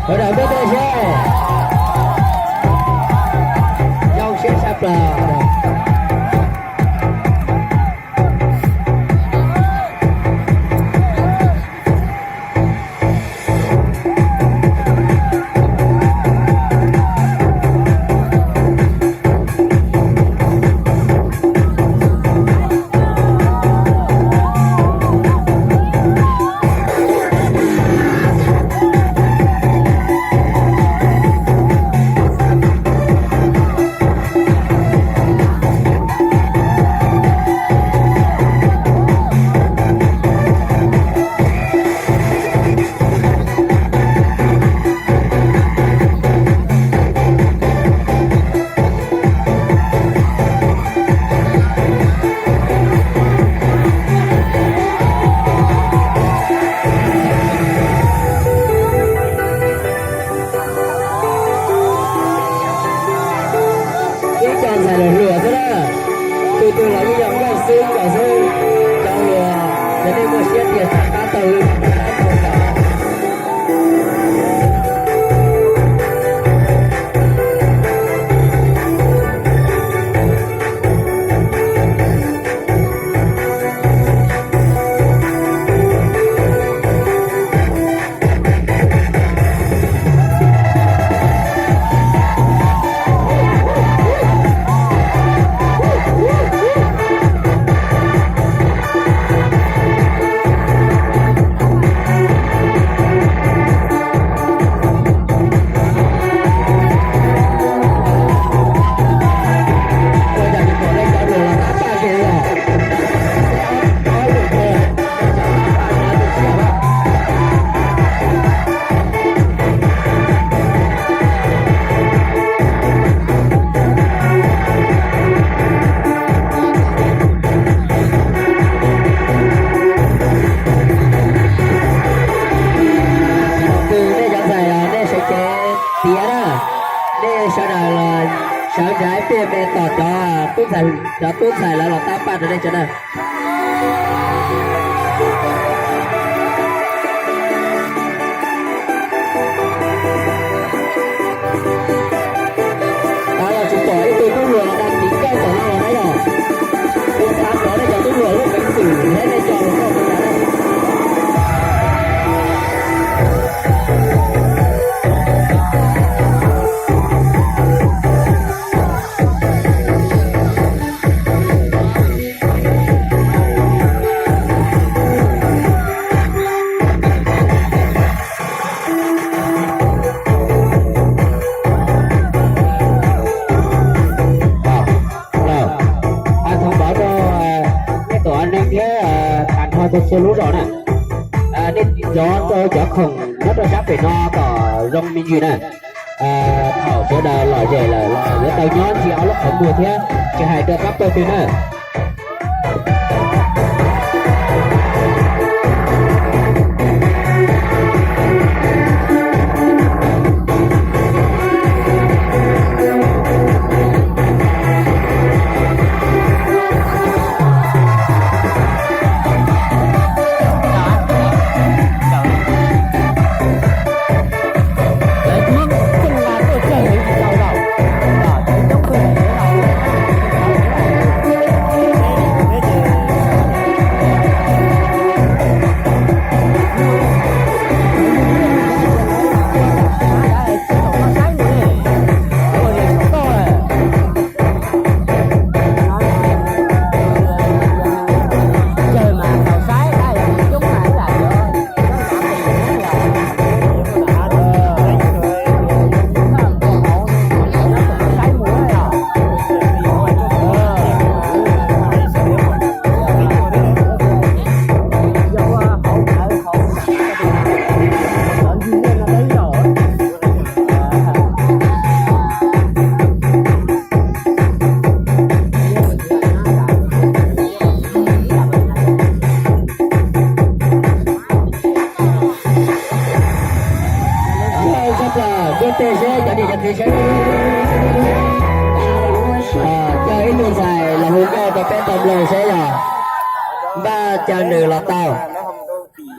Sawv daws npuaj tes seb. Zoo siab tshaj plaws. Ib co ntxhais los hluas xwb na, tus twg los ib yam nkauj xwb ib co xwb, cov hluas, yog nej muaj siab tiag tsam qab taug lw. Thaum twg nej cov ntxhais los nej sawv cev tiav na, nej sawv daws los sawv nrhiav ib pliag me tos cov tub ntxhais, cov tub ntxhais lawv los tab paj rau nej tso na. Los tsis pom ib tug tub hluas los dag tiv kawg tom no los na yog. Kuv xav hnov nej cov tub hluas lub peev xwm thiab nej cov hluas nkauj li cas na. Hais thông báo rau nej cov neeg thiab tag nrho rau txhua lub zos na. Nej zov rau cov khoom nyob rau sab pem no kom zoo me ntsis na. Thaum sawv daws lom zem lawm los yuav tau nyob ntsia ob lub qhov muag thiab tsis hais rau qab pawg twg na. Npuaj tes seb cov niam cov txiv seb, caw ib tug ntxhais los hu nkauj rau peb tau mloog seb yog npaj caw nws los tau.